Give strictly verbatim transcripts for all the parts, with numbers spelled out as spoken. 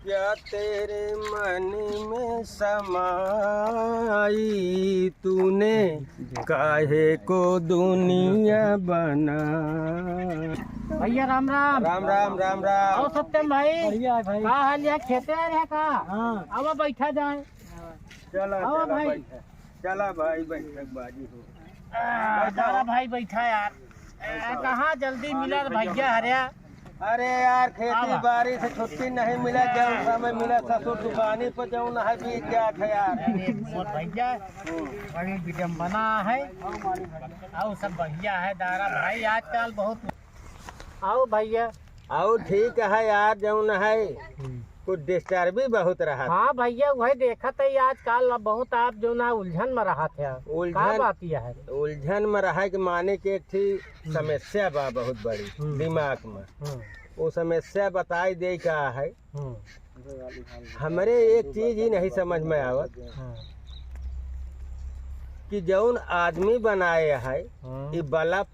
क्या तेरे मन में समाई तूने, काहे को दुनिया बना। भैया राम राम। राम राम, राम राम। और सत्यम भाई, बढ़िया है भाई। का हाल है? खेते आ रहे का? हाँ। आवा बैठा जाए। चला, आवा चला भाई। बैठा। चला भाई, बैठक बाजी हो। आ, बैठा दादा हो। भाई बैठा यार। आ, कहाँ जल्दी मिला भैया हरिया? अरे यार, खेती बाड़ी से छुट्टी नहीं मिला, जौन समय मिला ससुर दुकानी पर जौन है बीत जात है यार। अरे मोर भैया, बड़ी विडम्बना है। और सब बढ़िया है दारा भाई, आजकल बहुत। आओ भैया। आओ ठीक है यार, जौन है हम्म। कुछ disturb भी बहुत रहा। हाँ भैया, वही देखत है आजकल बहुत आप जौन है उलझन में रहत है। उलझन, का बात यह है? उलझन में रहा के माने के एक ठी हम्म। समस्या बा बहुत बड़ी हम्म। दिमाग में। हम्म। वो समस्या बताई दे का है। हम्म। हमरे एक चीज ही नहीं समझ में आवत हाँ। कि जौन आदमी बनाए है हम्म। ये बल्ब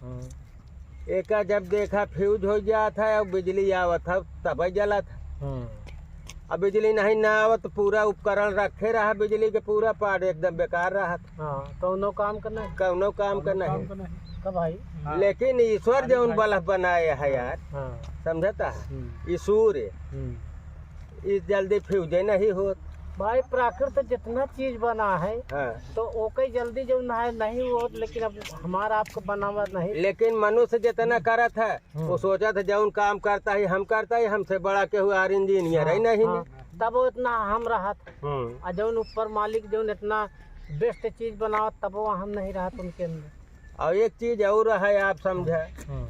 हम्म। एका जब देखा fuse हो जात है और बिजली आवत है तब जलत है। हम्म। अब बिजली नहीं ना आवत तो पूरा उपकरण रखे रहा बिजली के पूरा part एकदम बेकार रहत। हाँ, कौनो काम का नहीं। कौनो काम कौनो का काम नहीं। का नहीं। का भाई? हाँ। लेकिन ईश्वर अरे जौन भाई। बल्ब बनाए है यार, हाँ। समझता है? हम्म। ई सूर्य, हम्म। ई जल्दी fuse नहीं होत। भाई, प्राकृत जितना चीज बना है, हाँ। तो ओके जल्दी जौन है नहीं होत, लेकिन अब हमारा आपको बनावा नहीं। लेकिन मनुष्य जितना करत है, हम्म। वो सोचत है, जौन काम करता है, हम करता है, हमसे बड़ा केहू आर engineer है हाँ, नहीं हाँ। ने। तब वो इतना अहम रहत। हम्म। आ जौन ऊपर मालिक जौन इतना best चीज बनावत, तब वो अहम नहीं रहत उनके अंदर। और एक चीज और है, आप समझे हम्म।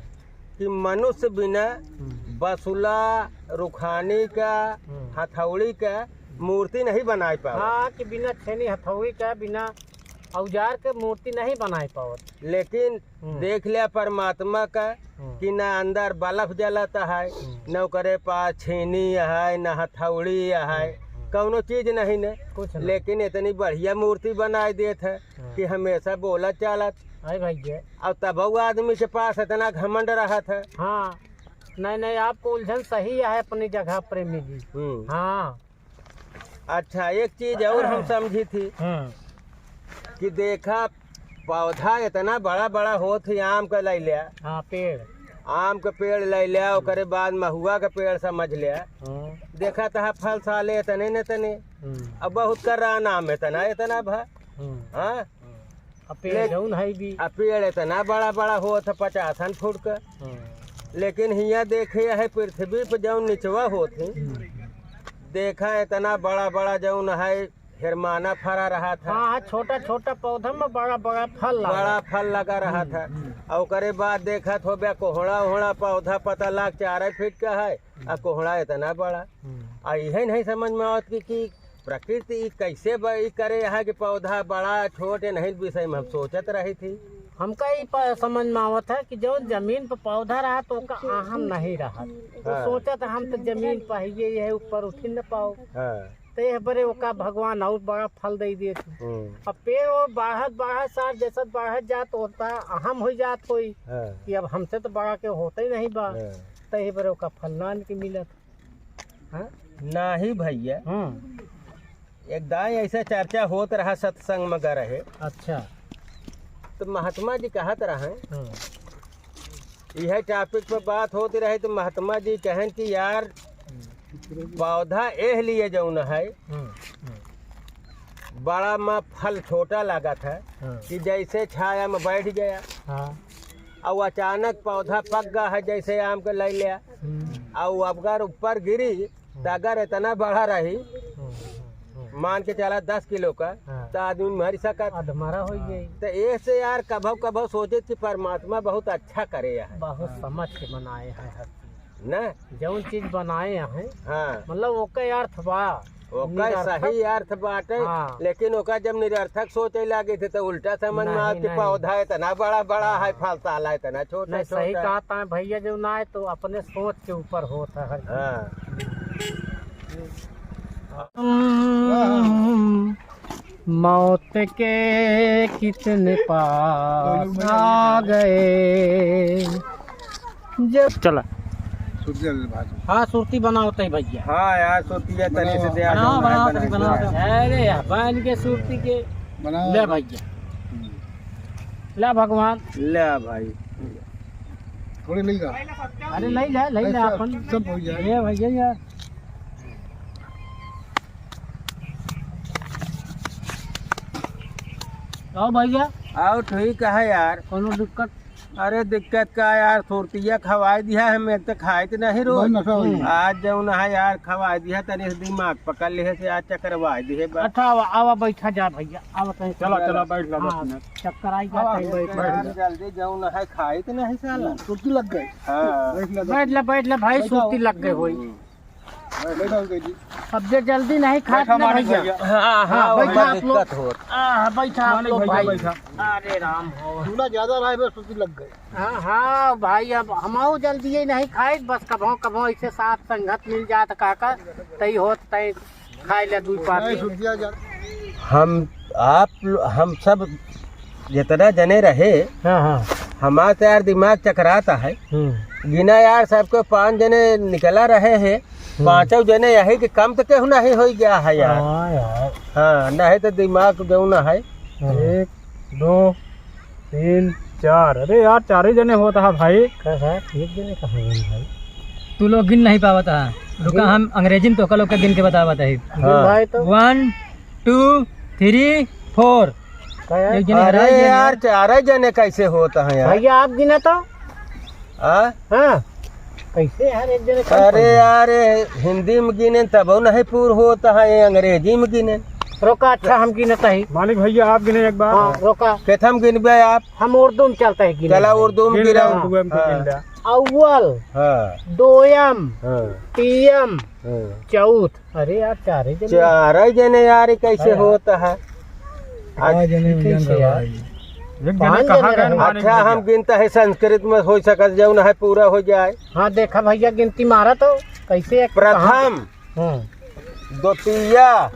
कि मनुष्य बिना हम्म। बसुला, रुखानी का, हम्म। हथौड़ी का मूर्ति नहीं बनाए पावे। हाँ, कि बिना छेनी हथौड़ी का, बिना औजार के मूर्ति नहीं बनाए पावत। लेकिन हम्म। देख लिया परमात्मा का हम्म। कि ना अंदर बल्ब जलत है, हम्म। न ओकरे पास छेनी है, न हथौड़ी है, हम्म, हम्म। कौनो चीज नहीं ने। कुछ नहीं। लेकिन इतनी बढ़िया मूर्ति बनाए देत है हाँ। कि हमेशा बोलत चालत। आई भाई ये। और तब वो आदमी के पास इतना घमंड रहत है। हाँ, नहीं, नहीं, आपको उलझन सही है अपनी जगह, प्रेमी जी। हम्म। हाँ। अच्छा, एक चीज और हम समझी थी हम्म। कि देखा, पौधा इतना बड़ा बड़ा होत ही, आम का ले लिया। हाँ, पेड़। आम का पेड़ ले लिया, ओकरे बाद महुआ का पेड़ समझ लिया। हम्म। देखा तहा फल साले इतने न इतने। हम्म। अब बहुत कर रहा नाम इतना, इतना भा। हम्म। हाँ? हम्म। अब पेड़ ले-, जौन है भी। अब पेड़ इतना बड़ा बड़ा होत है, पचासन फुट का। हम्म। लेकिन हियाँ देखे है पृथ्वी पर जौन निचवा होत है, हम्म। देखा इतना बड़ा बड़ा जौन है हिरमाना फरा रहा था। हाँ, हाँ, छोटा छोटा पौधा में बड़ा बड़ा फल लगा। बड़ा फल लगा रहा हम्म, था। हम्म। और ओकरे बाद देखत हो बे कोहड़ा ओहड़ा पौधा पता लाग चार फीट का है, आ हम्म। कोहड़ा इतना बड़ा। हम्म। आ इहे नहीं समझ में आवत कि, कि प्रकृति ई कैसे ब-, ई करे है कि पौधा बड़ा छोट, इन्हीं विषय में हम सोचत रही थी। हमका ई प-, समझ में आवत है कि जौन जमीन पर पौधा रहा तो ओका अहम नहीं रहा। तो हाँ। सोचत हम तो जमीन पर ही ये, ये ऊपर उठ न पाओ। हाँ। तो यह बरे ओका भगवान और बड़ा फल दे दिए थे। हम्म। अब पेड़ और बढ़त बढ़त सार जैसा बढ़त जात होता अहम हो जात होई हाँ। कि अब हमसे तो बड़ा के होता ही नहीं बा। हाँ। तो यह बरे ओका फल ना के मिलत। हाँ? नाही भैया। हम्म। एक दाई ऐसा चर्चा होत रहा सत्संग में ग रहे। अच्छा। तो महात्मा जी कहत रहे, हम्म। यह topic पर बात होती रही तो महात्मा जी कहन कि यार हम्म। पौधा एह लिए जौन है, हम्म, हम्म। बड़ा में फल छोटा लागत है हाँ। कि जैसे छाया में बैठ गया हाँ। और अचानक पौधा पक गया है जैसे आम के ले लिया हम्म। और अगर ऊपर गिरी तो अगर इतना बड़ा रही, हम्म, हम्म, हम्म। मान के चला दस किलो का, हाँ। तो आदमी मर सकत। अधमरा हो गई। तो ऐसे यार कभो कभो सोचे कि परमात्मा बहुत अच्छा करे है। बहुत हाँ। समझ के बनाए हैं हर चीज। ना? जौन चीज बनाए हैं, हाँ। मतलब ओके अर्थ बा। ओकर निरर्थक। सही अर्थ बाटे, हाँ। लेकिन ओकर जब निरर्थक सोचे लागे थे, तो उल्टा समझ में नहीं, आवत कि नहीं। पौधा इतना बड़ा बड़ा है, हाँ। फल साला इतना छोटा नहीं, सही छोटा। कहा था भैया, जो ना है तो अपने सोच के ऊपर होता है। हाँ। मौत के कितने पास आ गए। जब चला। सुधर भाषा। हाँ, सुरती बनाओ तई भइया। हाँ यार, सुरतिया तनी से बनाओ। दे, बनाओ, आज बनाओ, बनाए, तनी बनाओ। बनाए। अरे, बन के सुरती के बनाओ। ले भइया। ले भगवान। ले भाई। थोड़ी ले जा। अरे, ले जा, ले जा ऐसा अपन। सब हो जाए। ये भइया यार। आओ भइया। आओ, ठीक है यार। कोनो दिक्कत? अरे दिक्कत का यार, सुरतिया खवाई दिया है, हम एक तो खाइत नहीं रोज। बहुत नशा हो गया। आज जौन है यार, खवाई दिया, तनी से दिमाग पकड़ लिहे से आज चकरवाई दिहे बस। अच्छा, आवा, आवा, बैठा जा भइया, आवा तनी चलो, चलो, बैठ लो, हाँ, दस मिनट। चक्कर आई आवा, जाता है, बैठ यार, लो। जल्दी जौन है, खाइत नहीं साला। सुरती लग गई। हाँ। बैठ लो, बैठ लो भाई, बैठो। सुरती लग गई होई। हम्म। बैठो अंकल जी। अब जे जल्दी नहीं खात बैठा ना मानिक भइया। भइया। हाँ, हाँ, हाँ, बैठा ओमा आप लोग। दिक्कत होत। हाँ, बैठा आप मानिक लोग भइया भाई। बैठा। अरे राम हो। चूल्हा ज्यादा रहा है, बस सुरती लग गई। हाँ, हाँ, भाई, अब हमहू जल्दी ही नहीं खाए, बस कभो, कभो ऐसे साथ संगत मिल जात काका, तई होत, तई खाए ले दुई पाती। नहीं, सुरतिया ज्यादा। हम, आप लो-, हम सब जितना जने रहे, हाँ, हाँ। हमार तो यार दिमाग चकराता है। हम्म। गिना यार, सबके पाँच जने निकला रहे हैं, हम्म। पाँचों जने यही कि कम तो केहू नहीं हो गया है यार। हाँ यार। हाँ, नहीं तो दिमाग जो ना है। हाँ। एक, दो, तीन, चार। अरे यार, चार ही जने होता है भाई। का साहब, एक जने कहाँ गए भाई? तू लोग गिन नहीं पावत है। रुका, गिन। हम अंग्रेजी में तोका लोग के गिन के बतावत है। गिन हाँ। भाई तो। One, two, three, four। का यार? एक जने अरे हराई गया यार, यार। चार ही जने कैसे होता है यार? भइया, आप गिना तो। आ? हाँ। कैसे यार, एक जने कम अरे पड़ गया। यार, हिंदी में गिने तबो नहीं पूर होता है, ये अंग्रेजी में गिने। रोका, अच्छा, हम गिनत ही। मानिक भइया, आप गिने एक बार। हाँ, रोका। केथम गिनबे आप? हम उर्दू में चलता है गिने। चला, उर्दू में गिन गिरा। लो, उर्दू में हाँ। गिन लो। अव्वल, हाँ। दोयम, हाँ। तीयम, हाँ। चौथ। अरे यार, चार ही जने। चार ही जने यार, ये कैसे हाँ यार। होता है? पाँच जने ठीक मिलन है रहा यार। है। एक जने पाँच कहाँ जने गए रहे। मानिक अच्छा, भइया। हम गिनता है, संस्कृत में हो सकत जौन है पूरा हो जाए। हाँ, देखा भइया, गिनती मारा तो कैसे एक प्रथम, कहाँ? हम्म। द्वितीया,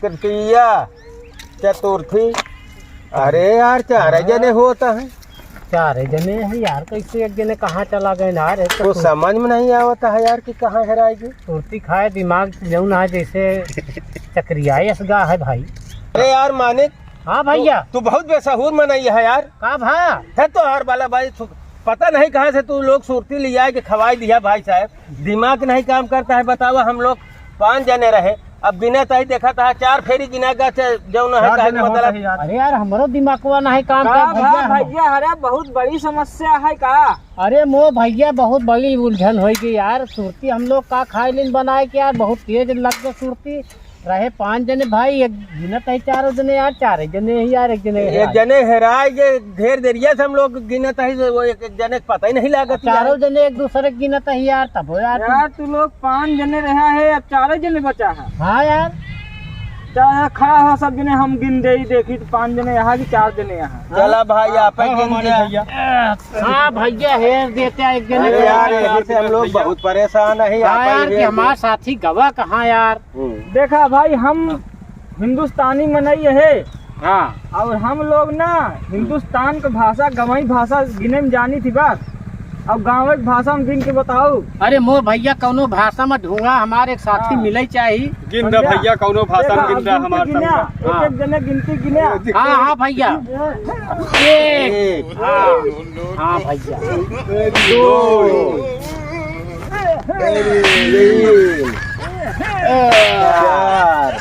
तृतीया, चतुर्थी। अरे यार, चार हाँ। जने होता है। चार जने हैं यार, कैसे एक जने कहाँ चला गए ना रे? तो कुछ समझ में नहीं आवता है यार कि कहाँ हेराई गई। सुरती खाए दिमाग जौन है जैसे चक्रियाए असगा है भाई। अरे यार मानिक, हाँ भइया। तू, तू बहुत बेसहूर मनई है यार। का भा? है तो हर वाला भाई, तू पता नहीं कहाँ से तू लोग सुरती लिया के खवाई दिया भाई साहब। दिमाग नहीं काम करता है, बतावा, हम लोग पाँच जने रहे, अब गिने तही देखा था, चार फेरी गिना का चे-, जौन है, चार काहे जने के होत मतलब है यार। अरे यार, हमरो दिमागवा नहीं काम का कर भा भइया, हम भइया, अरे बहुत बड़ी समस्या है का? अरे मो भइया, बहुत बड़ी उलझन होइ गई यार। सुरती हम लोग का खाए लेन बनाए के यार, बहुत तेज लग गए सुरती। रहे पाँच जने भाई, एक गिनत है चारों जने यार, चार जने ही यार, एक जने एक हेराए। जने हेराए के ढेर देरिया से हम लोग गिनत है, वो एक, एक जने के पता ही नहीं लागत चारों यार। जने एक दूसरे के गिनत है यार, तब हो यार। यार, तू लोग पाँच जने रहा है, अब चारों जने बचा है। हाँ यार। चाहे खड़ा हो सब जने, हम गिन दे ही देखी, तो पाँच जने यहाँ की, चार जने यहाँ। चला भाई, आप ही हाँ, गिन हमारे दिया। भइया। हाँ भइया, हेर देते हैं एक जने अरे को। यार, यही से हम लोग बहुत परेशान है, हाँ आप ही यार, हेर कि दे। हमार साथी गवा कहाँ यार? हम्म। देखा भाई, हम हिंदुस्तानी मनई है। हाँ। और हम लोग ना हिंदुस्तान के भाषा, गंवई भाषा गिने में जानी थी बात। अब गाँव के भाषा में गिन के बताओ। अरे मोर भइया, कौनो भाषा में ढूंढा, हमारे एक साथी हाँ। मिले चाहिए। गिन दे भइया। भइया, कौनो भाषा में देखा, गिन अब दे गिनती हमारे गिना, सामने। एक हाँ। एक जने गिनती गिना। हाँ, हाँ भइया। एक। एक। हाँ। हाँ भइया। दो। तीन। चार।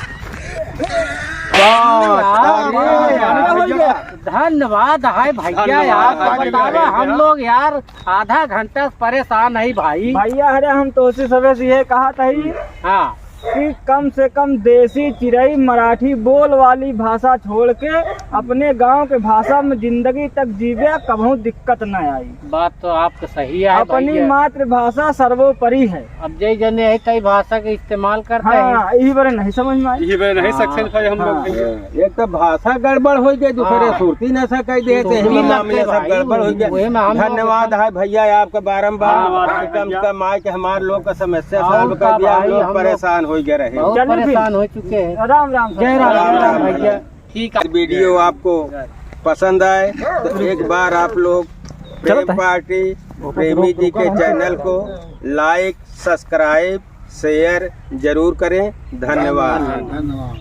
पाँच। अरे, अरे, अरे, धन्यवाद है भइया धन्यवाद यार, है बतावा भइया। हम लोग यार आधा घंटा से परेशान है भाई। भइया, अरे हम तोसे सबे से ये कहा था ही हाँ। कि कम से कम देसी चिरई मराठी बोल वाली भाषा छोड़ के अपने गांव के भाषा में जिंदगी तक जीवे, कबहू दिक्कत न आई। बात तो आपका सही है अपनी भइया। मातृभाषा सर्वोपरि है। अब जय जने है तई भाषा के इस्तेमाल करते हैं। हाँ, यही बारे नहीं समझ में आई। यही बारे नहीं हाँ। Success भाई हम लोग हाँ। भइया। एक तो भाषा गड़बड़ हो गई, दूसरे हाँ। सुरती नशा कर दिए, तो सुरती इही लग मामले गए सब भाई, गड़बड़ हो गया। वही में हम लोग धन्यवाद है भइया आपका, बारंबार धन्यवाद है कम से भइया। कम आए के हमार लोग का समस्या और solve का कर दिया, हम भाई, लोग हम लोग परेशान हो गए रहे। बहुत चलिए फिर। परेशान हो चुके हैं। राम राम। जय राम राम राम भइया। ठीक है। Video आपको पसंद आए तो एक बार आप लोग चलो प्रेम ताई। Party प्रेमी जी के चैनल को लाइक, सब्सक्राइब, शेयर जरूर करें। धन्यवाद। धन्यवाद।